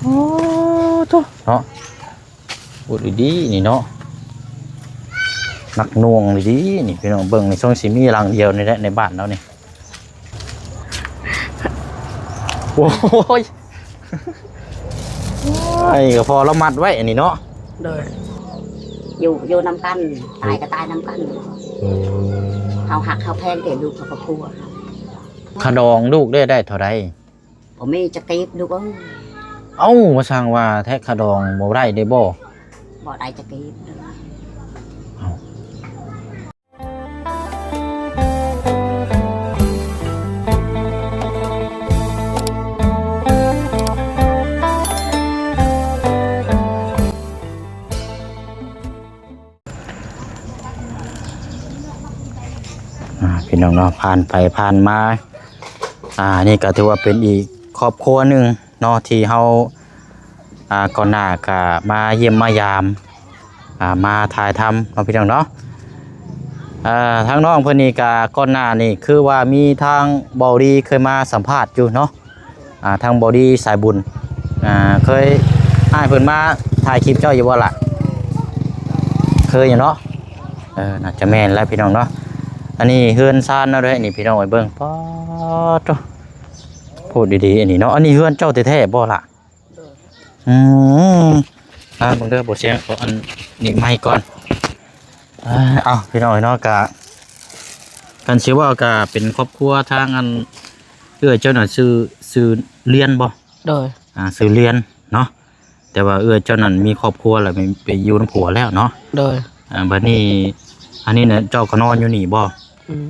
ໂອ້ ໂທ້ ເນາະ ໂອ້ ດີໆ ນີ້ເນາະ ໜັກໜ່ວງດີໆ ນີ້ ພີ່ນ້ອງເບິ່ງນີ້ ຊົງຊິມີຫຼັງດຽວນີ້ແຫຼະໃນບ້ານເຮົານີ້. ໂອ້ຍ ໄອ້ກໍພໍລະມັດໄວ້ອັນນີ້ເນາະ. ໂດຍ ຢູ່ ຢູ່ນຳກັນ ຕາຍກໍຕາຍນຳກັນ. ອືມ ເຮົາຮັກເຮົາແພງແຕ່ລູກເຮົາກໍຜົວ. ຄ່າດອງລູກໄດ້ ໄດ້ເທົ່າໃດ? ບໍ່ມີຈັກກີບລູກເອີຍ. ເອົ້າ ວ່າຊ່າງວ່າແທ້ ຄ່າດອງບໍ່ໄດ້ເດ້ບໍ່? ບໍ່ໄດ້ຈັກກີບເດີ. ເອົ້າ ອ່າ ພີ່ນ້ອງເນາະ ຜ່ານໄປຜ່ານມາ ອ່າ ນີ້ກໍຖືວ່າເປັນອີກຄອບຄົວໜຶ່ງເນາະ ທີ່ເຮົາ ອ່າ ກ່ອນໜ້າກໍມາຢ້ຽມມາຢາມ ອ່າ ມາຖ່າຍທຳເນາະ ພີ່ນ້ອງເນາະ. ອ່າ ທາງນ້ອງເພິ່ນນີ້ກໍກ່ອນໜ້ານີ້ຄືວ່າມີທາງເບົາດີເຄີຍມາສຳພາດຢູ່ເນາະ. ອ່າ ທາງເບົາດີສາຍບຸນ ອ່າ ເຄີຍ ອ້າຍເພິ່ນມາຖ່າຍຄລິບເຈົ້າຢູ່ບໍ່ລະ? ເຄີຍຢູ່ເນາະ. ເອີ ໜ້າຈະແມ່ນແຫຼະພີ່ນ້ອງເນາະ. ອັນນີ້ເຮືອນຊານເຮົາເດ້ນີ້ ພີ່ນ້ອງເອີຍ ເບິ່ງ ປາດໂທ້ ໂພດດີໆ ອັນນີ້ເນາະ. ອັນນີ້ເຮືອນເຈົ້າແທ້ໆບໍ່ລະ? ໂດຍ ອືມ ອ່າ ເບິ່ງເດີ ບໍ່ສຽງ ຂໍອັນນີ້ໄມກ່ອນ. ອ່າ ເອົາ ພີ່ນ້ອງເອີຍເນາະ ກະ ຄັນຊິເວົ້າກະເປັນຄອບຄົວທາງອັນ ເອື້ອຍເຈົ້ານັ້ນຊື່ ຊື່ລຽນບໍ່? ໂດຍ ອ່າ ຊື່ລຽນເນາະ. ແຕ່ວ່າເອື້ອຍເຈົ້ານັ້ນມີຄອບຄົວແລ້ວ ໄປ ໄປຢູ່ນຳຜົວແລ້ວເນາະ. ໂດຍ ອ່າ ບັດນີ້ ອັນນີ້ນະ ເຈົ້າກໍນອນຢູ່ນີ້ບໍ່? ອືມ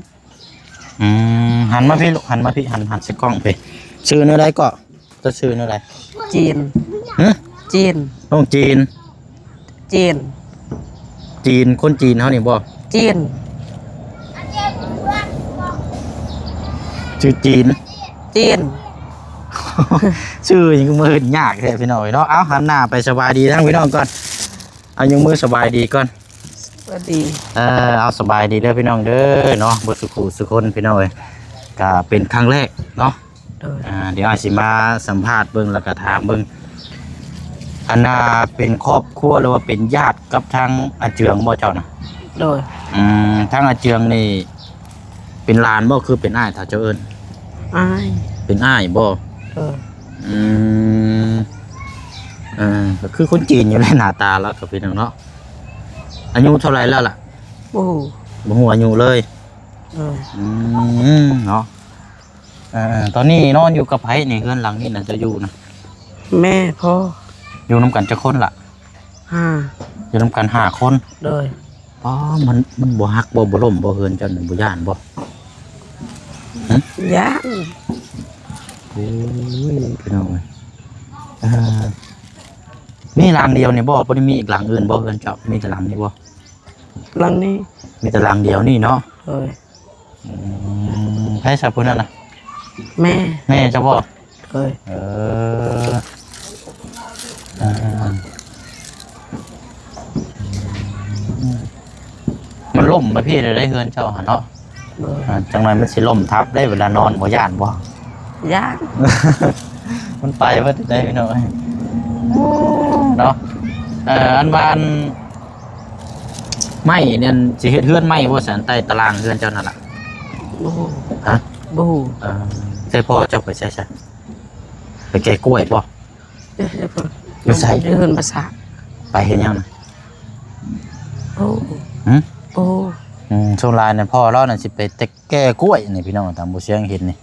ອືມ ຫັນມາພີ້ລູກ ຫັນມາພີ້ ຫັນ ຫັນໃສ່ກ້ອງພີ້. ຊື່ແນວໃດເກາະ? ເຈົ້າຊື່ແນວໃດ? ຈີນ. ຫຶ? ຈີນ. ນ້ອງຈີນ. ຈີນ. ຈີນ ຄົນຈີນເຮົານີ້ບໍ່? ຈີນ. ຊື່ຈີນ. ຈີນ. ຊື່ຫຍັງ ມື້ຍາກແທ້ພີ່ນ້ອງເອີຍເນາະ. ເອົາ ຫັນໜ້າໄປສະບາຍດີທາງພີ່ນ້ອງກ່ອນ. ເອົາ ຍົກມືສະບາຍດີກ່ອນ. ສະບາຍດີ. ເອີ ເອົາ ສະບາຍດີເດີພີ່ນ້ອງເດີເນາະ ເບິດສູ່ຄູ່ສູ່ຄົນພີ່ນ້ອງເອີຍ. ກະເປັນຄັ້ງແລກເນາະ. ໂດຍ ອ່າ ດຽວອ້າຍຊິມາສຳພາດເບິ່ງ ແລ້ວກະຖາມເບິ່ງ ອັນນ່າເປັນຄອບຄົວ ຫຼືວ່າເປັນຍາດກັບທາງອາເຈືອງບໍ່ເຈົ້ານະ? ໂດຍ ອືມ ທາງອາເຈືອງນີ້ເປັນຫຼານບໍ່ ຄືເປັນອ້າຍ ຖ້າເຈົ້າເອີ້ນ? ອ້າຍ. ເປັນອ້າຍບໍ່? ເອີ ອືມ ເອີ ກໍຄືຄົນຈີນຢູ່ໃນໜ້າຕາລາວກໍເປັນເນາະ. ອາຍຸເທົ່າໃດແລ້ວລະ? ບໍ່ຮູ້ ບໍ່ຮູ້ອາຍຸເລີຍ. ເອີ ອືມ ເນາະ. ເອີ ຕອນນີ້ນອນຢູ່ກັບໃຜນີ້? ເຮືອນຫຼັງນີ້ນະ ເຈົ້າຢູ່ນະ? ແມ່ ພໍ່. ຢູ່ນຳກັນຈັກຄົນລະ? ຫ້າ. ຢູ່ນຳກັນຫ້າຄົນ. ໂດຍ ອໍ ມັນ ມັນບໍ່ຫັກບໍ່? ບໍ່ລົ້ມບໍ່? ເຮືອນເຈົ້ານີ້ບໍ່ຢ້ານບໍ່? ຫຶ? ຢ້ານ. ໂອ້ຍ ພີ່ນ້ອງເອີຍ ເອີ ມີຫຼັງດຽວນີ້ບໍ່? ບໍ່ໄດ້ມີອີກຫຼັງອື່ນບໍ່? ເຮືອນເຈົ້າມີແຕ່ຫຼັງນີ້ບໍ່? ຫຼັງນີ້. ມີແຕ່ຫຼັງດຽວນີ້ເນາະ? ໂດຍ. ອືມ ໃຜຊະຜູ້ນັ້ນນະ? ແມ່. ແມ່ເຈົ້າບໍ່? ໂດຍ. ເອີ ເອີ ມັນລົ້ມມາພີ້ໄດ້ເຮືອນເຈົ້າຫັ້ນເນາະ. ໂດຍ. ອ່າ ຈັກໜ່ອຍມັນຊິລົ້ມທັບເດ້ ເວລານອນ ບໍ່ຢ້ານບໍ່? ຢ້ານ. ມັນໄປເບິດໄດ້ພີ່ນ້ອງເນາະ. ເອີ ອັນວ່າ ອັນ ໄມ້ນັ້ນຊິເຮັດເຮືອນໃໝ່ບໍ່ຊັ້ນ ໃຕ້ຕາລ່າງເຮືອນເຈົ້ານັ້ນລະ? ບໍ່ຮູ້. ຮະ? ບໍ່ຮູ້. ເອີ ໃສ່ພໍ່ເຈົ້າໄປໃສຊະ? ໄປແກ່ກ້ວຍບໍ່? ຢູ່ໃສ? ຢູ່ເຮືອນປາສາດ. ໄປເຮັດຫຍັງນະ? ໂອ້ ຫຶ? ໂອ້ ອືມ ສ່ວນຫຼາຍນັ້ນພໍ່ລາວນັ້ນຊິໄປແຕ່ແກ່ກ້ວຍນີ້ພີ່ນ້ອງ ຕາມບໍ່ສຽງເຫັນນີ້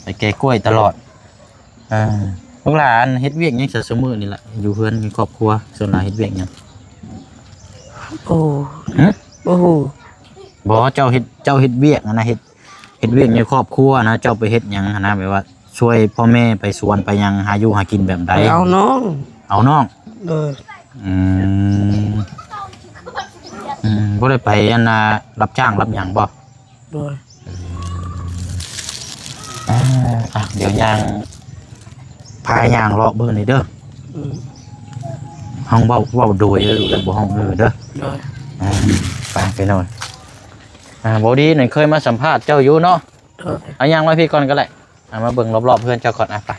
ໄປແກ່ກ້ວຍຕະຫຼອດ. ອ່າ ລູກຫຼານເຮັດວຽກຫຍັງຊະຊຸມື້ນີ້ລະ? ຢູ່ເຮືອນມີຄອບຄົວ ສ່ວນຫຼາຍເຮັດວຽກຫຍັງ? ໂອ້ ຫຶ? ບໍ່ຮູ້. ບໍ່ ເຈົ້າເຮັດ ເຈົ້າເຮັດວຽກຫັ້ນນະ ເຮັດ ເຮັດວຽກໃນຄອບຄົວນະ ເຈົ້າໄປເຮັດຫຍັງຫັ້ນນະ ແບບວ່າຊ່ວຍພໍ່ແມ່ໄປສວນໄປຫຍັງ ຫາຢູ່ຫາກິນແບບໃດ? ໄປເອົານ້ອງ. ເອົານ້ອງ. ໂດຍ. ອືມ ອືມ ບໍ່ໄດ້ໄປອັນນ່າ ຮັບຈ້າງຮັບຫຍັງບໍ່? ໂດຍ. ອ່າ ອ່ະ ດຽວຍ່າງ ພາຍ່າງເລາະເບິ່ງນີ້ເດີ. ອືມ ຫ້ອງເວົ້າ ເວົ້າໂດຍເດີ ບໍ່ຫ້ອງເອີເດີ. ໂດຍ. ອ່າ ໄປ ໄປນອນ. ອ່າ ບໍ່ດີນັ້ນເຄີຍມາສຳພາດເຈົ້າຢູ່ເນາະ. ໂດຍ. ເອົາຍ່າງມາພີ້ກ່ອນກໍໄດ້ ອ່າ ມາເບິ່ງລອບໆເຮືອນເຈົ້າກ່ອນ. ອ່າ ໄປ.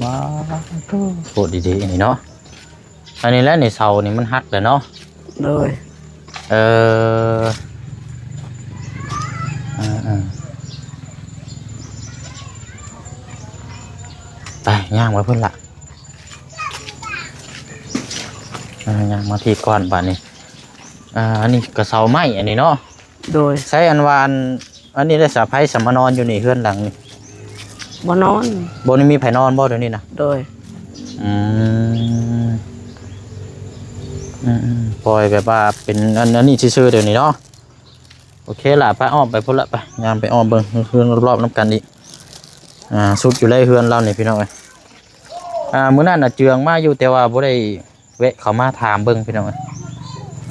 ວ້າ ໂອ້ ໂພດດີໆ ນີ້ເນາະ. ອັນນີ້ແຫຼະ ນີ້ເສົານີ້ມັນຫັກແລ້ວເນາະ. ໂດຍ ເອີ ເອີໆ ໄປ ຍ່າງໄປພຸ້ນລະ ເອີ ຍ່າງມາພີ້ກ່ອນບາດນີ້. ອ່າ ອັນນີ້ກະເສົາໄມ້ອັນນີ້ເນາະ. ໂດຍ ໃຊ້ອັນວ່າ ອັນ ອັນນີ້ໄດ້ສາ ໃຜສະມານອນຢູ່ນີ້ ເຮືອນຫຼັງນີ້? ບໍ່ນອນ ບໍ່ໄດ້ມີໃຜນອນບໍ່ດຽວນີ້ນະ? ໂດຍ ອືມ ອືມໆ ປ່ອຍແບບວ່າເປັນອັນ ອັນນີ້ຊື່ໆ ດຽວນີ້ເນາະ. ໂອເຄລະ ໄປ ອ້ອມໄປພຸ້ນລະ ໄປ ຍ່າງໄປອ້ອມເບິ່ງເຮືອນລອບໆ ນຳກັນອີກ. ອ່າ ສຸດຢູ່ໃນເຮືອນລາວນີ້ພີ່ນ້ອງເອີຍ. ອ່າ ມື້ນັ້ນນະເຈືອງມາຢູ່ ແຕ່ວ່າບໍ່ໄດ້ ແວະເຂົ້າມາຖາມເບິ່ງພີ່ນ້ອງເອີຍ.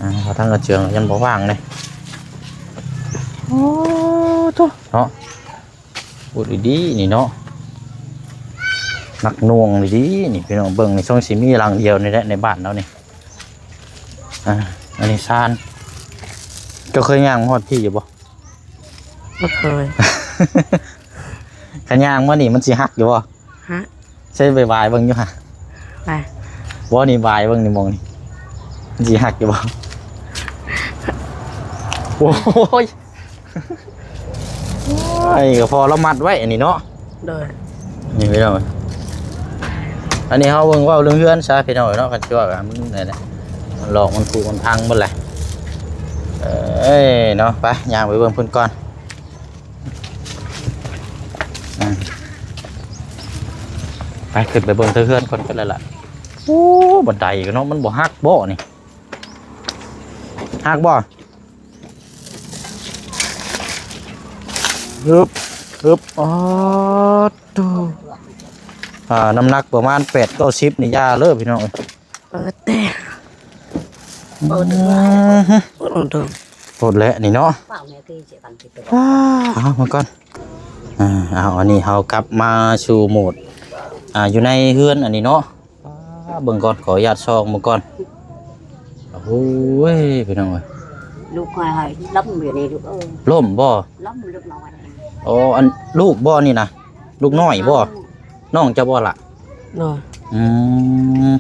ອ່າ ທາງກະເຈືອງຍັງບໍ່ວ່າງເດ້. ໂອ້ໂທ້ ເນາະ ໂອ້ ດີໆ ນີ້ເນາະ ໜັກໜ່ວງດີໆ ນີ້ພີ່ນ້ອງເບິ່ງນີ້ ຊົງຊິມີຫຼັງດຽວນີ້ແຫຼະໃນບ້ານເຮົານີ້. ອ່າ ອັນນີ້ຊານ ເຈົ້າເຄີຍຍ່າງມາຮອດພີ້ຢູ່ບໍ່? ບໍ່ເຄີຍ. ຄັນຍ່າງມານີ້ມັນຊິຫັກຢູ່ບໍ່? ຮະ ໃຊ້ໄປວາຍເບິ່ງຢູ່ຫະ ໄປ ບໍ່ ນີ້ວາຍເບິ່ງນີ້ ມອງນີ້ ມັນຊິຫັກຢູ່ບໍ່? ໂອ້ຍ ໄອ້ ກະພໍລະມັດໄວ້ອັນນີ້ເນາະ. ໂດຍ ນີ້ພີ່ນ້ອງ ອັນນີ້ເຮົາເບິ່ງເວົ້າເລື່ອງເຮືອນຊະພີ່ນ້ອງເນາະ. ຄັນຊິວ່າກະມັນນັ້ນແຫຼະ ຫຼອກມັນຜຸມັນພັງໝົດແຫຼະ. ເອີຍ ເນາະ ໄປ ຍ່າງໄປເບິ່ງເພິ່ນກ່ອນ. ອ່າ ໄປ ຂຶ້ນໄປເບິ່ງເທິງເຮືອນກ່ອນກໍໄດ້ລະ. ໂອ້ ບັນໄດກໍເນາະ ມັນບໍ່ຫັກບໍ່ນີ້? ຫັກບໍ່? ຮຶບ ຮຶບ ອໍ ໂທ້ ອ່າ ນ້ຳໜັກປະມານແປດເກົ້າສິບນີ້ ຢ່າເລີຍພີ່ນ້ອງເອີຍ. ເປີດແຕ່ ອືມ ເປີດແລ້ວນີ້ເນາະ. ອ້າ ເອົາມາກ່ອນ ອ່າ ເອົາ ອັນນີ້ເຮົາກັບມາສູ່ໂໝດ ອ່າ ຢູ່ໃນເຮືອນອັນນີ້ເນາະ. ປ້າ ເບິ່ງກ່ອນ ຂໍອະນຸຍາດສ່ອງເບິ່ງກ່ອນ. ໂອ້ຍ ພີ່ນ້ອງເອີຍ ລູກຂ້ອຍລົ້ມຢູ່ນີ້ລູກເອີຍ. ລົ້ມບໍ່? ລົ້ມລູກນ້ອຍ. ໂອ້ ອັນ ລູກບໍ່ນີ້ນະ? ລູກນ້ອຍບໍ່? ນ້ອງ ນ້ອງເຈົ້າບໍ່ລະ? ໂດຍ ອືມ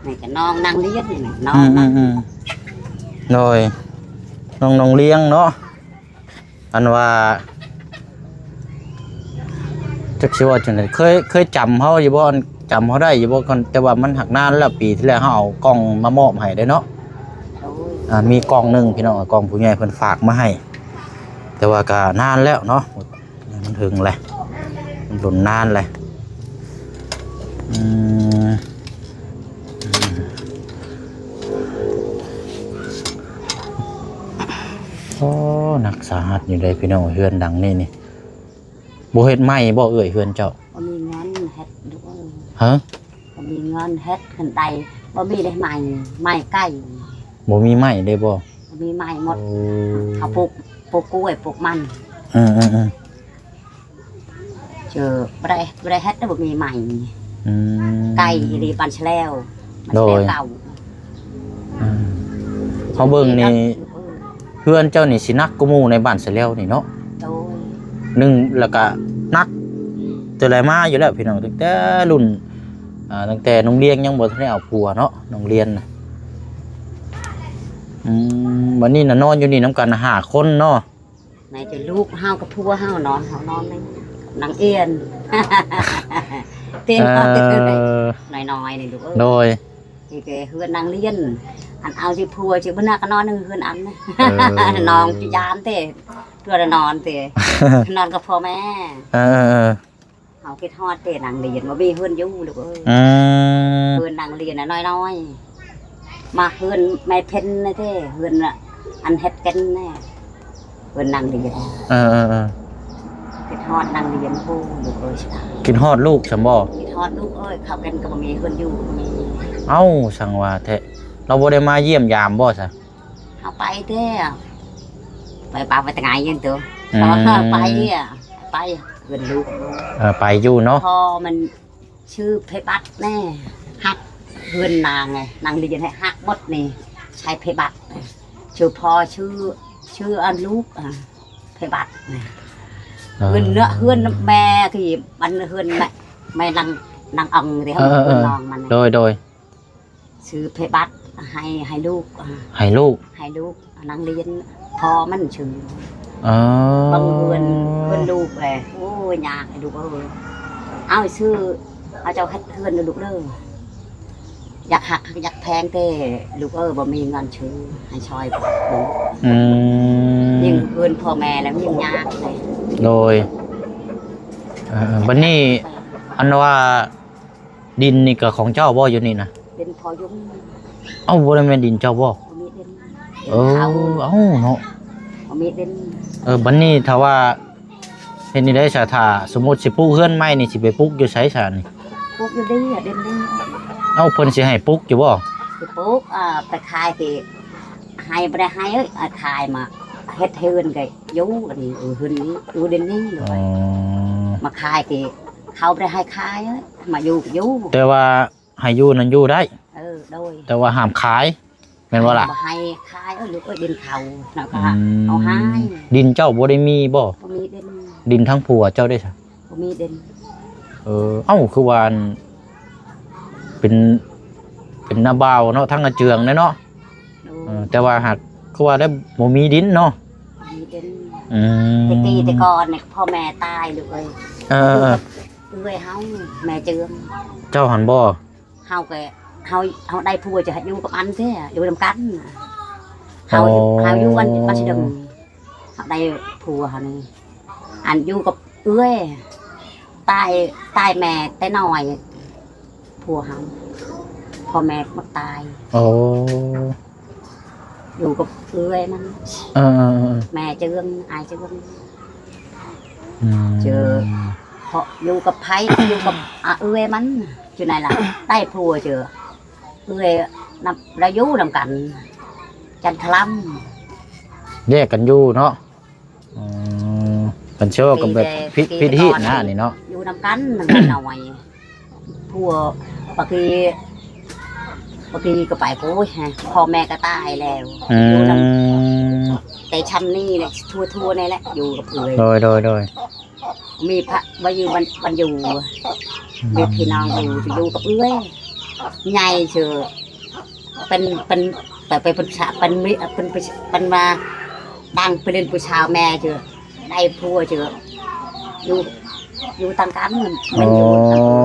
ນີ້ກະນ້ອງນາງລຽງນີ້ນະ ນ້ອງ ອືມໆ ໂດຍ ນ້ອງ ນ້ອງລຽງເນາະ. ອັນວ່າ ຈັກຊິເວົ້າຈັ່ງໃດ ເຄີຍ ເຄີຍຈຳເຮົາຢູ່ບໍ່? ອັນ ຈຳເຮົາໄດ້ຢູ່ບໍ່? ແຕ່ວ່າມັນຫັກນານແລ້ວ ປີທີ່ແລ້ວເຮົາເອົາກ່ອງມາມອບໃຫ້ເດ້ເນາະ. ໂອ້ຍ ອ່າ ມີກ່ອງໜຶ່ງພີ່ນ້ອງ ກ່ອງຜູ້ໃຫຍ່ເພິ່ນຝາກມາໃຫ້ ແຕ່ວ່າກະນານແລ້ວເນາະ ມັນເຖິງແຫຼະ ມັນດົນນານແຫຼະ. ອືມ ໂອ້ ໜັກສາຫັດຢູ່ເດ້ພີ່ນ້ອງ ເຮືອນຫຼັງນີ້ນີ້. ບໍ່ເຮັດໃໝ່ບໍ່ເອື້ອຍ ເຮືອນເຈົ້າ? ບໍ່ມີເງິນເຮັດລູກເອີຍ. ຮະ? ບໍ່ມີເງິນເຮັດ ຄັນໄດ້ ບໍ່ມີໄດ້ໃໝ່ ໄໝ່ໄກ່. ບໍ່ມີໄມ້ເດ້ບໍ່? ບໍ່ມີໄມ້ໝົດ. ໂອ້ ເຮົາປູກ ປູກກ້ວຍ ປູກມັນ. ອືມໆໆ ເຈີ ບໍ່ໄດ້ ບໍ່ໄດ້ເຮັດ ບໍ່ມີໃໝ່. ອືມ ໄກລີບ້ານສະແລວ ມັນ ໂດຍ ສະແລວເກົ່າ. ອືມ ເຮົາເບິ່ງນີ້ ເອີ ເຮືອນເຈົ້ານີ້ຊິໜັກກວ່າໝູ່ໃນບ້ານສະແລວນີ້ເນາະ. ໂດຍ ໜຶ່ງ ແລ້ວກະໜັກແຕ່ໃດມາຢູ່ແລ້ວພີ່ນ້ອງ ຕັ້ງແຕ່ລຸ້ນ ອ່າ ຕັ້ງແຕ່ນ້ອງລຽງຍັງບໍ່ທັນໄດ້ເອົາຜົວເນາະ ນ້ອງລຽງນະ. ອືມ ບັດນີ້ນະນອນຢູ່ນີ້ນຳກັນຫ້າຄົນເນາະ. ໃນຈະລູກເຮົາກັບຜົວເຮົານອນ ເຮົານອນໃນນາງເອນ ເຕັມ ເອີ ນ້ອຍໆ ນີ້ລູກເອີຍ. ໂດຍ ນີ້ແຕ່ເຮືອນນາງລຽງ ອັນເອົາຊິຜົວຊິບໍ່ນັກກໍນອນເຮືອນອັນ ເອີ ນ້ອງຊິຢ້ານເດ້ ຕົວລະນອນເດ້ ນອນກັບພໍ່ແມ່. ເອີໆໆ ເຮົາຄິດຮອດເດ້ນາງລຽງ ບໍ່ມີເຮືອນຢູ່ລູກເອີຍ. ອືມ ເຮືອນນາງລຽງນະນ້ອຍໆ ມາເຮືອນແມ່ເພັນນະເດ້ ເຮືອນ ອັນເຮັດກັນນະ ເພິ່ນນາງລຽງ. ເອີໆໆ ຄິດຮອດນາງລຽງໂພດລູກເອີຍ. ຄິດຮອດລູກຊັ້ນບໍ່? ຄິດຮອດລູກເອີຍ ເຂົາກັນກໍບໍ່ມີເຮືອນຢູ່ ບໍ່ມີ. ເອົ້າ ຊ່າງວ່າແທ້ ລາວບໍ່ໄດ້ມາຢ້ຽມຢາມບໍ່ຊະ? ເຮົາໄປແທ້ ໄປປາໄປຕະໄງຢູ່ໂຕ. ອືມ ໄປ ໄປເຮືອນລູກ. ເອີ ໄປຢູ່ເນາະ ພໍມັນ ຊື່ໄພບັດແນ່ ຫັກເຮືອນນາງ ນາງລຽງໃຫ້ຫັກໝົດນີ້ ໃຊ້ໄພບັດ. ຊື່ພໍ່ ຊື່ ຊື່ອັນລູກ ອາ ໄພບັດ. ເອີ ເຮືອນເນາະ ເຮືອນແມ່ທີ່ ອັນເຮືອນແມ່ ແມ່ນາງ ນາງອອງເດ້ ເອີໆ ເອີ ເປັນນ້ອງມັນ ໂດຍໆ ຊື້ເພບັດໃຫ້ ໃຫ້ລູກ ໃຫ້ລູກ ໃຫ້ລູກ ນາງລຽນພໍ່ມັນຊື່ ອໍ ບັງເອີນເພິ່ນລູກແຫຼະ ໂອ້ຍ ຍາກໃຫ້ລູກເອີຍ ເອົາຊື້ ເອົາເຈົ້າເຮັດເຮືອນເດີລູກເດີ ຢາກຮັກຢາກແພງແທ້ລູກເອີຍ ບໍ່ມີເງິນຊື້ ໃຫ້ຊ່ອຍລູກ ອືມ ຍິ່ງເຮືອນພໍ່ແມ່ແລ້ວຍິ່ງຍາກເລີຍ ໂດຍ ເອີ ບັດນີ້ ອັນວ່າ ດິນນີ້ກໍຂອງເຈົ້າບໍ່ຢູ່ນີ້ນະ? ດິນພໍ່ຍຸງ ເອົ້າ ບໍ່ໄດ້ແມ່ນດິນເຈົ້າບໍ່? ບໍ່ມີດິນ ເອີ ເອົາເນາະ ບໍ່ມີດິນ ເອີ ບັດນີ້ຖ້າວ່າເຮັດນີ້ໄດ້ຊະ ຖ້າສົມມຸດຊິປຸກເຮືອນໃໝ່ນີ້ ຊິໄປປຸກຢູ່ໃສຊະນີ້? ປຸກຢູ່ນີ້ ດິນນີ້ ເອົ້າ ເພິ່ນຊິໃຫ້ປຸກຢູ່ບໍ່? ຊິປຸກ ອ່າ ໄປຂາຍທີ່ ໃຫ້ ບໍ່ໄດ້ໃຫ້ ເອີຍ ຂາຍມາເຮັດເຮືອນກໍຢູ່ອັນນີ້ ເຮືອນນີ້ ຢູ່ດິນນີ້ ອໍ ມາຂາຍທີ່ ເຂົາບໍ່ໄດ້ໃຫ້ຂາຍ ມາຢູ່ກໍຢູ່ ແຕ່ວ່າໃຫ້ຢູ່ນັ້ນຢູ່ໄດ້ ເອີ ໂດຍ ແຕ່ວ່າຫ້າມຂາຍ ແມ່ນບໍ່ລະ? ບໍ່ໃຫ້ຂາຍ ເອີ ລູກເອີຍ ດິນເຂົາ ແລ້ວກໍ ອືມ ເອົາໃຫ້ ດິນເຈົ້າບໍ່ໄດ້ມີບໍ່? ບໍ່ມີດິນ ດິນທາງຜົວເຈົ້າເດ້ຊະ? ບໍ່ມີດິນ ເອີ ເອົ້າ ຄືວ່າ ເປັນ ເປັນນ້າບ່າວເນາະ ທາງອາເຈືອງເດ້ເນາະ ໂດຍ ເອີ ແຕ່ວ່າຫາກຄືວ່າໄດ້ບໍ່ມີດິນເນາະ ບໍ່ມີດິນ ອືມ ແຕ່ກີ້ແຕ່ກ່ອນນີ້ພໍ່ແມ່ຕາຍລູກເອີຍ ເອີໆ ເອື້ອຍເຮົາ ແມ່ເຈືອງ ເຈົ້າຫັ້ນບໍ່? ເຮົາກໍ ເຮົາ ເຮົາໄດ້ຜົວຈະຢູ່ກັບອັນແທ້ ຢູ່ນຳກັນ ເຮົາ ອໍ ເຮົາຢູ່ອັນ ບ້ານຊິດງ ເຮົາໄດ້ຜົວເຮົານີ້ ອັນຢູ່ກັບເອື້ອຍ ຕາຍ ຕາຍແມ່ແຕ່ນ້ອຍ ຜົວເຮົາ ພໍ່ແມ່ມັກຕາຍ ອໍ ຢູ່ກັບເອື້ອຍມັນ ເອີໆໆໆ ແມ່ເຈືອງ ອ້າຍເຈືອງ ອືມ ເຈີ ເພາະຢູ່ກັບໃຜ ຢູ່ກັບ ອາ ເອື້ອຍມັນ ຢູ່ໃນລະ ໄດ້ຜົວເຈີ ເອື້ອຍນຳ ລະຢູ່ນຳກັນ ຈັນທະລຳ ແຍກກັນຢູ່ເນາະ ອືມ ເພິ່ນເຊື່ອວ່າກໍແບບ ປີແຕ່ ຜິດ ຜິດຮີດນະ ປີແຕ່ກ່ອນນີ້ເນາະ ຢູ່ນຳກັນ ນ້ອຍ ຜົວ ປະກີ ປະກີກໍໄປ ໂອ້ຍ ພໍ່ແມ່ກໍຕາຍແລ້ວ ອືມ ຢູ່ນຳ ແຕ່ຊ່ຳນີ້ແຫຼະ ທົ່ວໆ ນີ້ແຫຼະ ຢູ່ກັບເອື້ອຍ ໂດຍໆໆ ມີພະ ບໍ່ຢູ່ ມັນ ມັນຢູ່ ອືມ ມີພີ່ນ້ອງຢູ່ ຢູ່ກັບເອື້ອຍ ໃຫຍ່ເທື່ອ ເປັນ ເປັນ ໄປ ໄປເປັນສາ ເປັນມີ ເປັນ ເປັນ ເປັນວ່າ ຕັ້ງໄປເປັນຜູ້ສາວແມ່ເທື່ອ ໄດ້ຜົວເທື່ອ ຢູ່ ຢູ່ຕ່າງກັນ ມັນ ມັນຢູ່ ອໍ ຕ່າງກັນ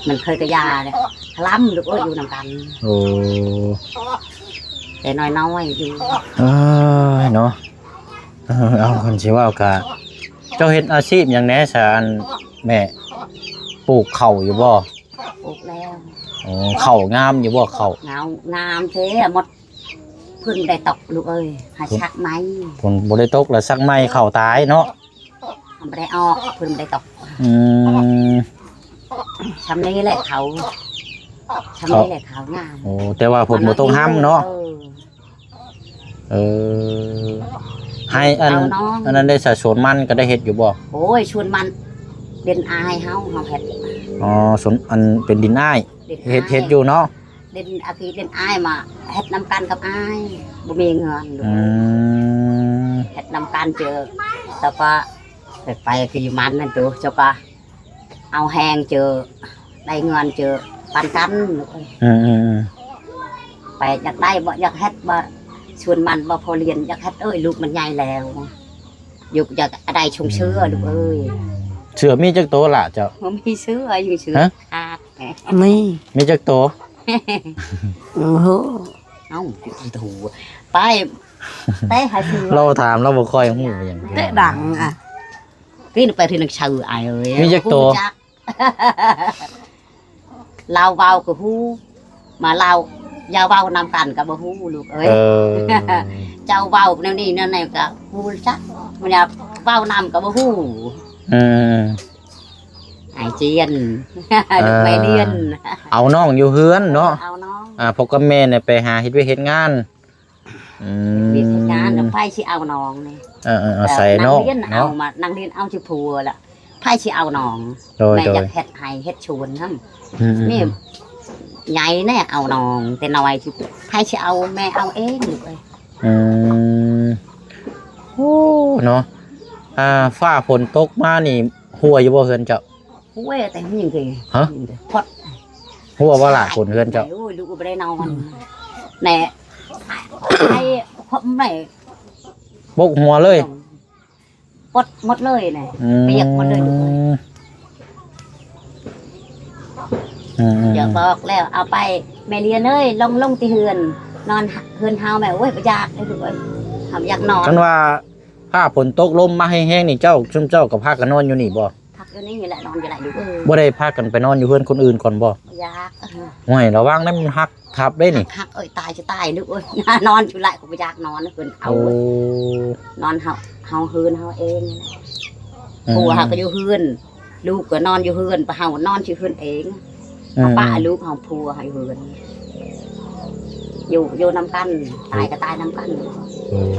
ມັນເຄີຍກະຢາແຫຼະ ລຳລູກເອີຍ ຢູ່ນຳກັນ ໂອ້ ແຕ່ນ້ອຍໆ ຢູ່ ເອີຍເນາະ ເອີ ເອົາ ຄັນຊິເວົ້າກະ ເຈົ້າເຮັດອາຊີບຫຍັງແດ່ຊະ ອັນແມ່? ປູກເຂົ້າຢູ່ບໍ່? ປູກແລ້ວ ອໍ ເຂົ້າງາມຢູ່ບໍ່ເຂົ້າ? ງາມ ງາມແທ້ໝົດ ຝົນບໍ່ໄດ້ຕົກລູກເອີຍ ໃຫ້ສັກໃໝ່ ຝົນບໍ່ໄດ້ຕົກລະສັກໃໝ່ ເຂົ້າຕາຍເນາະ ມັນບໍ່ໄດ້ອອກ ຝົນບໍ່ໄດ້ຕົກ ອືມ ຊ່ຳນີ້ແຫຼະເຂົ້າ ຊ່ຳນີ້ແຫຼະເຂົ້າງາມ ໂອ້ ແຕ່ວ່າຝົນບໍ່ຕົກຮຳເນາະ ເອີ ເອີ ໃຫ້ອັນ ເອົານ້ອງ ອັນນັ້ນໄດ້ສະ ສວນມັນກໍໄດ້ເຮັດຢູ່ບໍ່? ໂອ້ຍ ສວນມັນ ດິນອ້າຍເຮົາ ເຮົາເຮັດ ອໍ ສວນ ອັນເປັນດິນອ້າຍ ດິນອ້າຍ ເຮັດ ເຮັດຢູ່ເນາະ ດິນອາ ທີ່ດິນອ້າຍມາເຮັດນຳກັນກັບອ້າຍ ບໍ່ມີເງິນ ອືມ ເຮັດນຳກັນເຈີ ແລ້ວກໍໄປ ໄປທີ່ມັນນັ້ນໂຕ ເຈົ້າກໍ ເອົາແຮງເຈີ ໄດ້ເງິນເຈີ ປັນກັນ ອືມໆໆ ໄປຢາກໄດ້ບໍ່ ຢາກເຮັດບໍ່ ສວນມັນບໍ່ ພໍລຽນຢາກເຮັດເອີຍ ລູກມັນໃຫຍ່ແລ້ວ ຢູ່ຢາກໄດ້ຊົງເສືອ ອືມ ລູກເອີຍ ເສືອມີຈັກໂຕລະເຈົ້າ? ບໍ່ມີເສືອ ຢູ່ເສືອ ຮະ? ຂາດ ມີ ມີຈັກໂຕ? ໂອ້ໂຫ ເອົ້າ ໄປ ໄປຫາເສືອ ລາວຖາມລາວບໍ່ຄ່ອຍຮູ້ຫຍັງ ແຕ່ດັງອະ ກິນໄປທີ່ນັກຊື່ອ້າຍເອີຍ ມີຈັກໂຕ? ຮູ້ຈັກ ລາວເວົ້າກໍຮູ້ ມາລາວ ຢ່າເວົ້ານຳກັນກໍບໍ່ຮູ້ລູກເອີຍ ເອີ ເຈົ້າເວົ້າແນວນີ້ແນວນັ້ນກໍຮູ້ຈັກ ມັນຢ່າເວົ້ານຳກໍບໍ່ຮູ້ ອືມ ອ້າຍຈຽນ ເອີ ລູກແມ່ລຽນ ເອົານ້ອງຢູ່ເຮືອນເນາະ ເອົານ້ອງ ອ່າ ພໍ່ກັບແມ່ນີ້ໄປຫາເຮັດວຽກເຮັດງານ ອືມ ເຮັດວຽກເຮັດງານ ແລ້ວໃຜຊິເອົານ້ອງນີ້ ເອີໆ ເອົາໃສ່ເນາະ ນັກຮຽນເນາະ ເອົາມາ ນັກຮຽນເອົາຊິຜົວລະ ໃຜຊິເອົານ້ອງ ໂດຍໆ ແມ່ຢາກເຮັດໄຮ່ເຮັດສວນຫັ້ນ ອືມໆໆ ນີ້ໃຫຍ່ແນ່ເອົານ້ອງ ແຕ່ນ້ອຍຊິ ໃຜຊິເອົາ ແມ່ເອົາເອງລູກເອີຍ ອືມ ໂອ້ ເນາະ ອ່າ ຟ້າຝົນຕົກມານີ້ ຮົ່ວຢູ່ບໍ່ເຮືອນເຈົ້າ? ໂອ້ຍ ແຕ່ຍິງເກ ຮະ? ຍິງເກ ພອດ ຮົ່ວບໍ່ລະ ຄົນເຮືອນເຈົ້າ? ໂອ້ຍ ລູກບໍ່ໄດ້ນອນ ແນ່ ໄອ້ ພວກແມ່ ປົກຫົວເລີຍ ປົກໝົດເລີຍນະ ອືມ ປຽກໝົດເລີຍລູກເອີຍ. ອືມໆໆ ຢ່າບອກແລ້ວ ເອົາໄປ ແມ່ລຽນເອີຍ ລົງ ລົງທີ່ເຮືອນ ນອນເຮືອນເຮົາແມ່. ໂອ້ຍ ບໍ່ຢາກເດ້ລູກເອີຍ ເຮົາບໍ່ຢາກນອນ. ຄັນວ່າ ຖ້າຝົນຕົກລົມມາແຮງໆນີ້ ເຈົ້າ ຊຸມເຈົ້າກໍພາກັນນອນຢູ່ນີ້ບໍ່? ພັກຢູ່ນີ້ແຫຼະ ນອນຢູ່ແຫຼະລູກເອີຍ. ບໍ່ໄດ້ພາກັນໄປນອນຢູ່ເຮືອນຄົນອື່ນກ່ອນບໍ່? ບໍ່ຢາກ. ໂອ້ຍ ລະວັງນະ ມັນຫັກທັບເດ້ນີ້. ຫັກ ເອີຍ ຕາຍຈະຕາຍລູກເອີຍ ນອນຢູ່ຫຼາຍ ກໍບໍ່ຢາກນອນ ເພິ່ນເອົາ. ໂອ້ ນອນເຮົາ ເຮົາເຮືອນເຮົາເອງ. ອືມ ຜົວເຮົາກໍຢູ່ເຮືອນ ລູກກໍນອນຢູ່ເຮືອນ ປະເຮົານອນຢູ່ເຮືອນເອງ. ອືມ ເຮົາປະລູກເຮົາ ຜົວເຮົາຢູ່ເຮືອນ ຢູ່ ຢູ່ນຳກັນ ຕາຍກໍຕາຍນຳກັນ. ອືມ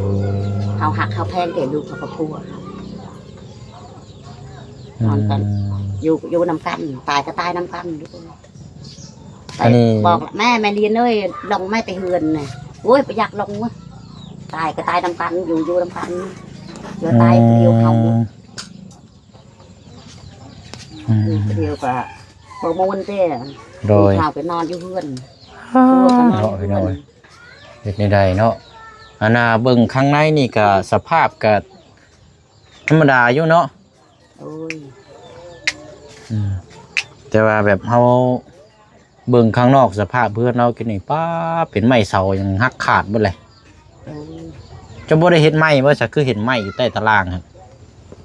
ເຮົາຮັກເຮົາແພງແຕ່ລູກເຮົາກັບຜົວເຮົາ ນອນກັນ ອືມ ຢູ່ ຢູ່ນຳກັນ ຕາຍກໍຕາຍນຳກັນ. ອັນນີ້ ບອກແມ່ ແມ່ລຽນເອີຍ ລົງແມ່ແຕ່ເຮືອນນະ. ໂອ້ຍ ບໍ່ຢາກລົງເວີ້ຍ ຕາຍກໍຕາຍນຳກັນ ຢູ່ ຢູ່ນຳກັນ ເຫຼືອຕາຍຜູ້ດຽວເຮົາ. ອືມ ອືມ ດຽວກໍບໍ່ມ່ວນແທ້. ໂດຍ ເຮົາໄປນອນຢູ່ເຮືອນ ເນາະ ພີ່ນ້ອງເອີຍ ເຮັດແນວໃດເນາະ. ອັນນ່າ ເບິ່ງຂ້າງໃນນີ້ກໍສະພາບກໍທຳມະດາຢູ່ເນາະ. ໂດຍ ອືມ ແຕ່ວ່າແບບເຮົາ ເບິ່ງຂ້າງນອກສະພາບເຮືອນເຮົາກິນນີ້ ປ້າ ເປັນໄມ້ເສົາຫຍັງຫັກຂາດເບິດເລີຍ. ໂອ້ ເຈົ້າບໍ່ໄດ້ເຮັດໃໝ່ບໍ່ຊະ? ຄືເຫັນໄມ້ຢູ່ໃຕ້ຕາລ່າງຫັ້ນ.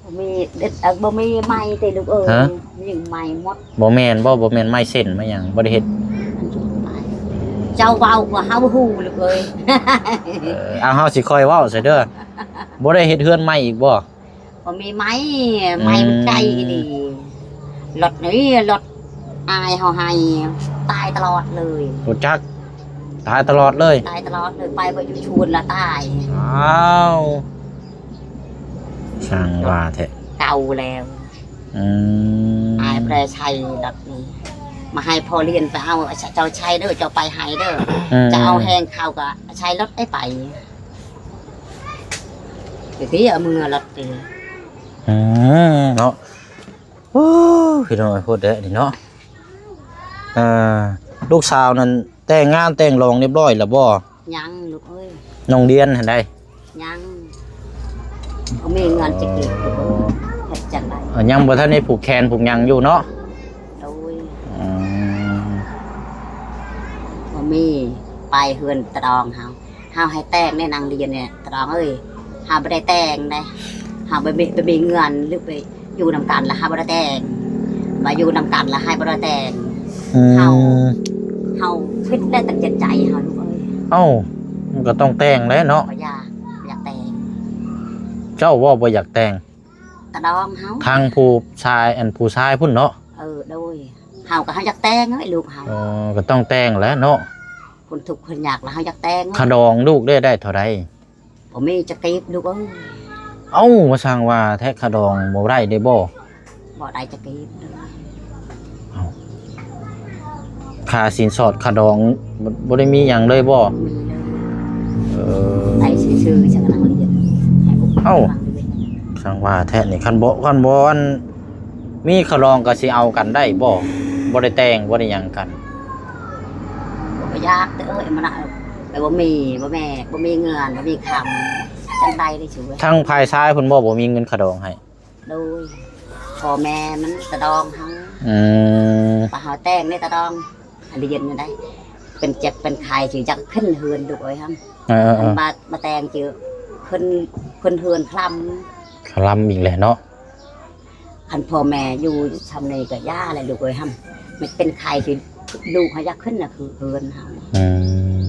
ບໍ່ມີ ເດັດ ເອີ ບໍ່ມີໄມ້ຕິລູກເອີຍ. ຮະ? ຍິງໄມ້ໝົດ. ບໍ່ແມ່ນບໍ່? ບໍ່ແມ່ນໄມ້ເສັ້ນໄມ້ຫຍັງ ບໍ່ໄດ້ເຮັດ? ເຈົ້າເວົ້າກວ່າເຮົາຮູ້ລູກເອີຍ. ເອີ ເອົາ ເຮົາຊິຄ່ອຍເວົ້າຊະເດີ. ບໍ່ໄດ້ເຮັດເຮືອນໃໝ່ອີກບໍ່? ບໍ່ມີໄມ້ ອືມ ໄມ້ມັນໄກອີ່ຫຼີ. ລົດນີ້ ລົດອ້າຍເຮົາໃຫ້ ຕາຍຕະຫຼອດເລີຍ. ລົດຈັກຕາຍຕະຫຼອດເລີຍ? ຕາຍຕະຫຼອດເລີຍ ໄປບໍ່ຢູ່ຊວນລະຕາຍ. ອ້າວ ຊ່າງວ່າແທ້ ເກົ່າແລ້ວ. ອືມ ອ້າຍບໍ່ໄດ້ໃຊ້ລົດນີ້ ມາໃຫ້ພໍ່ລຽນໄປເອົາ. ເຈົ້າໃຊ້ເດີ ເຈົ້າໄປໃຫ້ເດີ. ອືມ ຈະເອົາແຮງເຂົາກໍໃຊ້ລົດໄດ້ໄປ. ເອີ ເອົາມືລັດຕີ. ອືມ ເນາະ. ໂອ້ ພີ່ນ້ອງເອີຍ ໂພດແທ້ນີ້ເນາະ. ເອີ ລູກສາວນັ້ນແຕ່ງງານແຕ່ງລອງຮຽບຮ້ອຍແລ້ວບໍ່? ຍັງລູກເອີຍ. ນ້ອງລຽນຫັ້ນໃດ? ຍັງ ບໍ່ມີເງິນຈະກີບລູກເອີຍ. ເຮັດຈັ່ງໃດ? ເອີ ຍັງບໍ່ທັນໄດ້ຜູກແຂນຜູກຫຍັງຢູ່ເນາະ? ໂດຍ. ອືມ ບໍ່ມີໄປເຮືອນຕາດອງເຮົາ. ເຮົາໃຫ້ແຕ່ງແດ່ນາງລຽນນີ້ ຕາດອງເອີຍ. ເຮົາບໍ່ໄດ້ແຕ່ງເດ້ ເຮົາບໍ່ມີ ບໍ່ມີເງິນ ຫຼືໄປຢູ່ນຳກັນລະເຮົາບໍ່ໄດ້ແຕ່ງ. ວ່າຢູ່ນຳກັນລະໃຫ້ບໍ່ໄດ້ແຕ່ງ. ອືມ ເຮົາ ເຮົາຜິດແລ້ວຕັ້ງແຕ່ໃຈເຮົາລູກເອີຍ. ເອົ້າ ມັນກໍຕ້ອງແຕ່ງແຫຼະເນາະ. ບໍ່ຢາກ ບໍ່ຢາກແຕ່ງ. ເຈົ້າເວົ້າບໍ່ຢາກແຕ່ງ? ຕາດອງເຮົາ ທາງຜູ້ຊາຍ ອັນຜູ້ຊາຍພຸ້ນເນາະ. ເອີ ໂດຍ. ເຮົາກໍເຮົາຢາກແຕ່ງເອີຍລູກເຮົາ. ເອີ ກໍຕ້ອງແຕ່ງແຫຼະເນາະ. ຄົນທຸກຄົນຍາກລະເຮົາຢາກແຕ່ງ. ຄ່າດອງລູກໄດ້ ໄດ້ເທົ່າໃດ? ບໍ່ມີຈັກກີບລູກເອີຍ. ເອົ້າ ວ່າຊ່າງວ່າແທ້ ຄ່າດອງບໍ່ໄດ້ເດ້ບໍ່? ບໍ່ໄດ້ຈັກກີບ. ເອົ້າ ຄ່າສິນສອດຄ່າດອງ ບໍ່ ບໍ່ໄດ້ມີຫຍັງເລີຍບໍ່? ບໍ່ມີເລີຍ. ເອີ ໄດ້ຊື່ໆ ຈັ່ງນາງລຽນ. ເອົ້າ ຊ່າງວ່າແທ້ນີ້ ຄັນບໍ່ ຄັນບໍ່ ອັນ ມີຄ່າດອງກໍຊິເອົາກັນໄດ້ບໍ່? ບໍ່ໄດ້ແຕ່ງ ບໍ່ໄດ້ຫຍັງກັນ. ບໍ່ຢາກເດີ ມັນນະ ແຕ່ບໍ່ມີ ບໍ່ແມ່ ບໍ່ມີເງິນ ບໍ່ມີຄຳ ຈັ່ງໃດໄດ້ຊ່ວຍ. ທາງຝ່າຍຊາຍເພິ່ນບໍ່ ບໍ່ມີເງິນຄ່າດອງໃຫ້? ໂດຍ ພໍ່ແມ່ມັນຕາດອງເຮົາ. ອືມ ວ່າເຮົາແຕ່ງໃນຕາດອງ ລຽນຢູ່ໃດ ເປັນເຈັບເປັນໄຂ້ຊິຢາກຂຶ້ນເຮືອນລູກເອີຍຫັ້ນ. ເອີໆໆ ມາ ມາແຕ່ງຊິຂຶ້ນ ຂຶ້ນເຮືອນຄະລຳ ຄະລຳອີກແຫຼະເນາະ. ຄັນພໍ່ແມ່ຢູ່ຊ່ຳນີ້ກໍຢ່າແຫຼະລູກເອີຍຫັ້ນ. ມັນເປັນໄຂ້ຊິລູກເຮົາຢາກຂຶ້ນນະ ຄືເຮືອນເຮົາ. ອືມ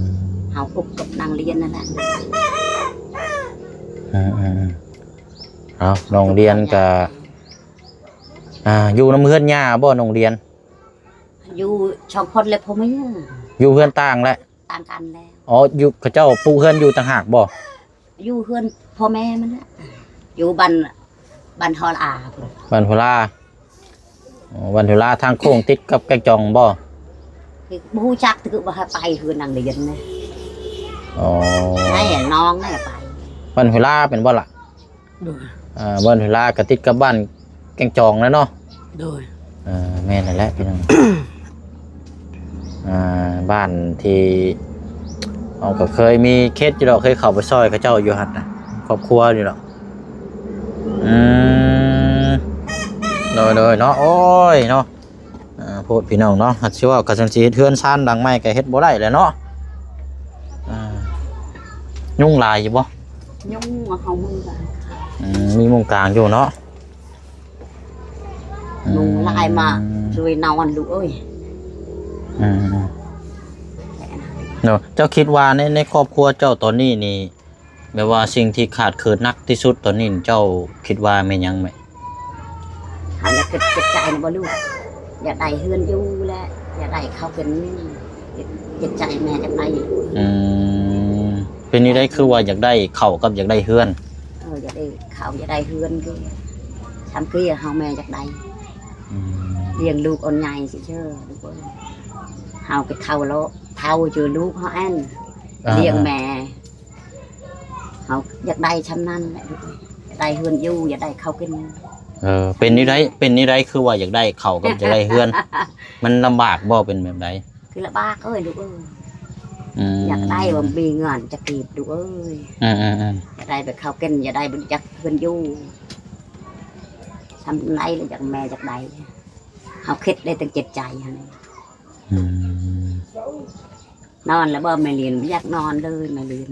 ເຮົາອຸກກັບນາງລຽນນັ້ນແຫຼະ. ອືມໆໆ ເອົາ ນ້ອງລຽນກໍ ອ່າ ຢູ່ນຳເຮືອນຍ່າບໍ່ນ້ອງລຽນ? ຢູ່ສອງຄົນແລະຜົວເມຍ. ຢູ່ເຮືອນຕ່າງແຫຼະ? ຕ່າງກັນແລ້ວ. ອໍ ຢູ່ ເຂົາເຈົ້າປຸເຮືອນຢູ່ຕ່າງຫາກບໍ່? ຢູ່ເຮືອນພໍ່ແມ່ມັນແຫຼະ ຢູ່ບ້ານ ບ້ານຫົວລາພຸ້ນ. ບ້ານຫົວລາ. ອໍ ບ້ານຫົວລາ ທາງໂຄ້ງຕິດກັບແກ້ງຈອງບໍ່? ບໍ່ຮູ້ຈັກ ຖືກວ່າໃຫ້ໄປເຮືອນນາງລຽນນະ. ອໍ ໃຫ້ນ້ອງນະໄປ. ບ້ານຫົວລາແມ່ນບໍ່ລະ? ໂດຍ. ເອີ ບ້ານເວລາກໍຕິດກັບບ້ານແກ້ງຈອງແລ້ວເນາະ. ໂດຍ. ເອີ ເອີ ແມ່ນແລ້ວແຫຼະພີ່ນ້ອງ ອ່າ ບ້ານທີ່ ເຮົາກໍເຄີຍມີເຄສຢູ່ດອກ ເຄີຍເຂົ້າໄປຊ່ອຍເຂົາເຈົ້າຢູ່ຫັ້ນນະ ຄອບຄົວຢູ່ດອກ. ອືມ ໂດຍໆ ເນາະ ໂອ້ຍເນາະ ອ່າ ໂພດພີ່ນ້ອງເນາະ ຫາກຊິເວົ້າກໍຈັ່ງຊິເຮັດເຮືອນຊານຫຼັງໃໝ່ກໍເຮັດບໍ່ໄດ້ແຫຼະເນາະ. ອ່າ ຍຸງຫຼາຍຢູ່ບໍ່? ຍຸງເຮົາມຸງກາງ ອືມ ມີມຸງກາງຢູ່ເນາະ. ອືມ ຍຸງຫຼາຍມາ ຊ່ວຍນອນລູກເອີຍ. ອືມ ເນາະ ເຈົ້າຄິດວ່າໃນ ໃນຄອບຄົວເຈົ້າຕອນນີ້ນີ້ ແບບວ່າສິ່ງທີ່ຂາດເຂີນໜັກທີ່ສຸດຕອນນີ້ ເຈົ້າຄິດວ່າແມ່ນຫຍັງແມ່? ເຮົາຢາກເກັບຈິດໃຈນະບໍ່ລູກ ຢາກໄດ້ເຮືອນຢູ່ແຫຼະ ຢາກໄດ້ເຂົ້າເປັນ ຈິດໃຈແມ່ຢາກໄດ້. ອືມ ເປັນແນວໃດ ຄືວ່າຢາກໄດ້ເຂົ້າກັບຢາກໄດ້ເຮືອນ? ເອີ ຢາກໄດ້ເຂົ້າ ຢາກໄດ້ເຮືອນຄື ຊຳເກຍເຮົາແມ່ຢາກໄດ້. ອືມ ລ້ຽງລູກອ່ອນໃຫຍ່ຊິເຊີ ລູກເອີຍ ເຮົາໄປເຖົ້າແລ້ວ ເຖົ້າເຈີລູກເຮົາອັນ ອ່າ ລ້ຽງແມ່ ເຮົາຢາກໄດ້ຊ່ຳນັ້ນແຫຼະ ຢາກໄດ້ເຮືອນຢູ່ ຢາກໄດ້ເຂົ້າກິນ. ເອີ ເປັນແນວໃດ ເປັນແນວໃດ ຄືວ່າຢາກໄດ້ເຂົ້າກັບຢາກໄດ້ເຮືອນ ມັນລຳບາກບໍ່ ເປັນແບບໃດ? ຄືລຳບາກເອີຍລູກເອີຍ. ອືມ ຢາກໄດ້ບໍ່ມີເງິນຈັກກີບລູກເອີຍ. ອືມໆໆ ຢາກໄດ້ໄປເຂົ້າກິນ ຢາກໄດ້ບໍ່ຈັກເຮືອນຢູ່ ຊ່ຳໃດລະຢາກ ແມ່ຢາກໄດ້ ເຮົາຄິດໄດ້ຕັ້ງຈິດໃຈຫັ້ນ. ອືມ ນອນແລ້ວບໍ່ແມ່ລຽນ? ບໍ່ຢາກນອນເລີຍແມ່ລຽນ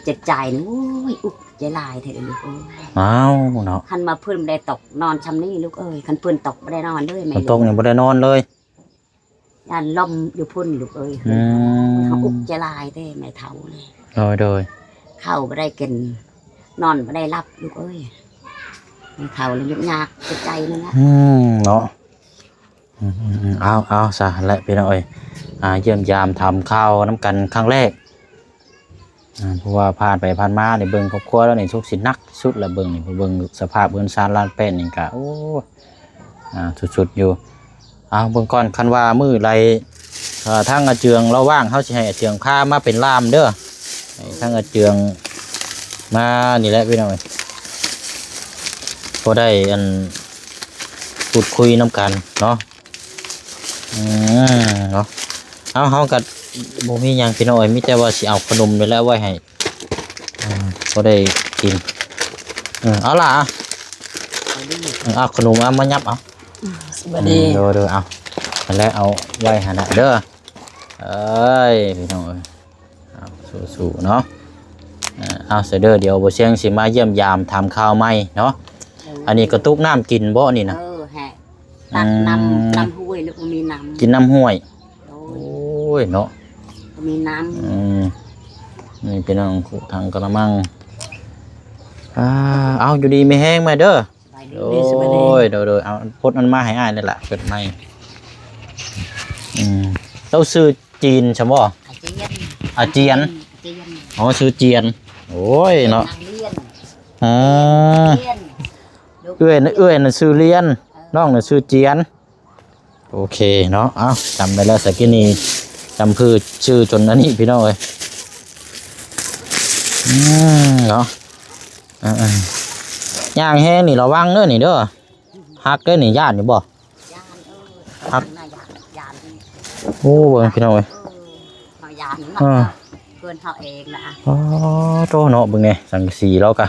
ຈິດໃຈນີ້ ໂອ້ຍ ອຸກໃຈຫຼາຍແທ້ລູກເອີຍ. ອ້າວເນາະ ຄັນວ່າຝົນບໍ່ໄດ້ຕົກ ນອນຊ່ຳນີ້ລູກເອີຍ ຄັນຝົນຕົກບໍ່ໄດ້ນອນເລີຍແມ່ລຽນ ຝົນຕົກນີ້ບໍ່ໄດ້ນອນເລີຍ ຢ້ານລົມຢູ່ພຸ້ນລູກເອີຍ. ອືມ ເຮົາອຸກໃຈຫຼາຍແທ້ແມ່ເຖົ້ານີ້. ໂດຍໆ ເຂົ້າບໍ່ໄດ້ກິນ ນອນບໍ່ໄດ້ຫຼັບລູກເອີຍ ແມ່ເຖົ້າລະຍຸກຍາກຈິດໃຈນັ້ນແຫຼະ. ອືມ ເນາະ ອືມໆໆ ເອົາ ເອົາຊະແຫຼະພີ່ນ້ອງເອີຍ ອ່າ ຢ້ຽມຢາມຖາມຂ່າວນຳກັນຄັ້ງແລກ ອ່າ ເພາະວ່າຜ່ານໄປຜ່ານມານີ້ ເບິ່ງຄອບຄົວລາວນີ້ທຸກຊິໜັກສຸດລະ ເບິ່ງນີ້ ເບິ່ງສະພາບເຮືອນຊານລານແປ້ນນີ້ກະ ໂອ້ ອ່າ ສຸດໆຢູ່. ເອົາ ເບິ່ງກ່ອນ ຄັນວ່າມື້ໃດ ເອີ ທາງອາເຈືອງລາວວ່າງ ເຮົາຊິໃຫ້ອາເຈືອງພາມາເປັນລ່າມເດີ ໃຫ້ທາງອາເຈືອງມານີ້ແຫຼະພີ່ນ້ອງເອີຍ ພໍໄດ້ອັນ ພູດຄຸຍນຳກັນເນາະ. ອືມ ເນາະ ເອົາ ເຮົາກໍບໍ່ມີຫຍັງພີ່ນ້ອງເອີຍ ມີແຕ່ວ່າຊິເອົາຂະໜົມນີ້ແຫຼະໄວ້ໃຫ້ ອືມ ພໍໄດ້ກິນ. ເອີ ເອົາລະ ເອົາຂະໜົມເອົາມາຫຍັບເອົາ. ສະບາຍດີ ອືມ ໂດຍໆ ເອົາ ຫັ້ນແຫຼະ ເອົາໄວ້ຫັ້ນນະເດີ. ເອີຍ ພີ່ນ້ອງເອີຍ ເອົາ ສູ້ໆ ເນາະ. ເອົາ ຊະເດີ ດຽວບໍ່ຊຽງຊິມາຢ້ຽມຢາມຖາມຂ່າວໃໝ່ເນາະ. ເອີ ອັນນີ້ກະຕຸກນ້ຳກິນບໍ່ນີ້ນະ? ເອີ ແຮະ ຕັກນ້ຳ ອືມ ນ້ຳຫ້ວຍ ລູກ ບໍ່ມີນ້ຳ ກິນນ້ຳຫ້ວຍ. ໂອ້ຍ ໂອ້ຍເນາະ ບໍ່ມີນ້ຳ. ອືມ ນີ້ພີ່ນ້ອງ ຄຸຖັງກະລະມັງ. ອ່າ ເອົາ ຢູ່ດີມີແຮງແມ່ເດີ. ໂດຍ ໂດຍ ໂດຍ ເອົາ ພົດມັນມາໃຫ້ອ້າຍນີ້ລະ ເປີດໃໝ່. ອືມ ເຈົ້າຊື່ຈີນຊະບໍ່? ອາຈຽນ ອາຈຽນ ອືມ ອາຈຽນ. ອໍ ຊື່ຈຽນ. ໂອ້ຍເນາະ ນາງລຽນ. ອືມ ລຽນ ເອື້ອຍ ເອື້ອຍນັ້ນຊື່ລຽນ ເອີ ນ້ອງນັ້ນຊື່ຈຽນ. ໂອເຄເນາະ ເອົາ ຈຳໄດ້ແລ້ວ ສະກີ້ນີ້ຈຳຊື່ ຊື່ຈົນອັນນີ້ພີ່ນ້ອງເອີຍ. ອືມ ເນາະ ອ່າໆ ຍ່າງແຮງນີ້ລະວັງເດີນີ້ເດີ ຫັກເດີນີ້ ຢ້ານຢູ່ບໍ່? ຢ້ານ ເອີ ຫັກ ຢ້ານ ຢ້ານ. ໂອ້ ເບິ່ງພີ່ນ້ອງເອີຍ ເອີ ເຮົາຢ້ານເນາະ ເອີ ເພື່ອນເຮົາເອງນະ. ອໍ ໂຕເນາະ ເບິ່ງແດ່ ສັງກະສີລາວກະ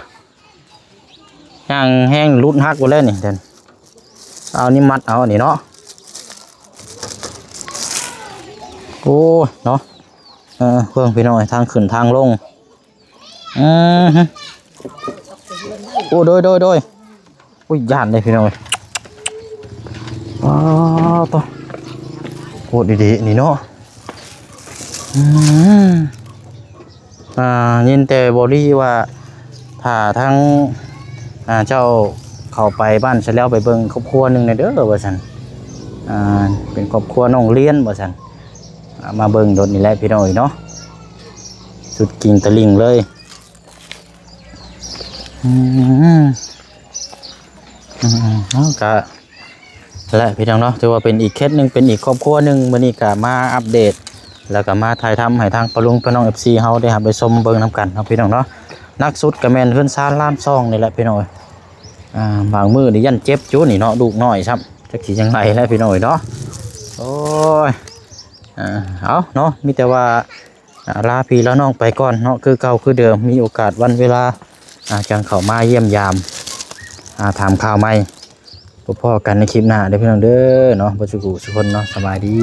ຍ່າງແຮງຫຼຸດຫັກໝົດແລ້ວນີ້. ເອົານີ້ມັດເອົາອັນນີ້ເນາະ. ໂອ້ຍເນາະ ເອີ ເບິ່ງພີ່ນ້ອງ ທາງຂຶ້ນທາງລົງ. ອືມ ໂອ້ ໂດຍ ໂດຍ ໂດຍ. ໂອ້ຍ ຢ້ານເດ້ພີ່ນ້ອງເອີຍ. ອໍ ໂຕ ໂຄດດີໆ ນີ້ເນາະ. ອືມ ອ່າ ຍິນແຕ່ບໍ່ດີວ່າ ຖ້າທາງ ອ່າ ເຈົ້າເຂົ້າໄປບ້ານຊະແລ້ວ ໄປເບິ່ງຄອບຄົວໜຶ່ງແດ່ເດີວ່າຊັ້ນ. ອ່າ ເປັນຄອບຄົວນ້ອງລຽນວ່າຊັ້ນ. ອ່າ ມາເບິ່ງໂດດນີ້ແຫຼະພີ່ນ້ອງເອີຍເນາະ ສຸດກິ່ງຕະລິ່ງເລີຍ. ອືມ ອືມ ເອົາ ກະ ແລະ ພີ່ນ້ອງເນາະ ຖືວ່າເປັນອີກເຄສໜຶ່ງ ເປັນອີກຄອບຄົວໜຶ່ງ ມື້ນີ້ກະມາອັບເດດ ແລ້ວກະມາຖ່າຍທຳໃຫ້ທາງປ້າລຸງ ພີ່ນ້ອງ ເອັຟຊີ ເຮົາໄດ້ຮັບໄດ້ຊົມເບິ່ງນຳກັນເນາະ ພີ່ນ້ອງເນາະ. ໜັກສຸດກະແມ່ນເຮືອນຊານລານຊ່ອງນີ້ແຫຼະ ພີ່ນ້ອງເອີຍ. ອ່າ ບາງມື້ນີ້ຢ້ານເຈັບຢູ່ນີ້ເນາະ ລູກນ້ອຍຊ້ຳ. ຈັກຊິຈັ່ງໃດແລ້ວພີ່ນ້ອງເອີຍເນາະ. ໂອ້ຍ ອ່າ ເອົາເນາະ ມີແຕ່ວ່າ ອ່າ ລາພີ່ລານ້ອງໄປກ່ອນເນາະ ຄືເກົ່າຄືເດີມ. ມີໂອກາດວັນເວລາ ອ່າ ຈັ່ງເຂົ້າມາຢ້ຽມຢາມ ອ່າ ຖາມຂ່າວໃໝ່. ພົບພໍ້ກັນໃນຄລິບໜ້າເດີພີ່ນ້ອງເດີເນາະ ເບິດສູ່ຜູ້ສູ່ຄົນເນາະ. ສະບາຍດີ.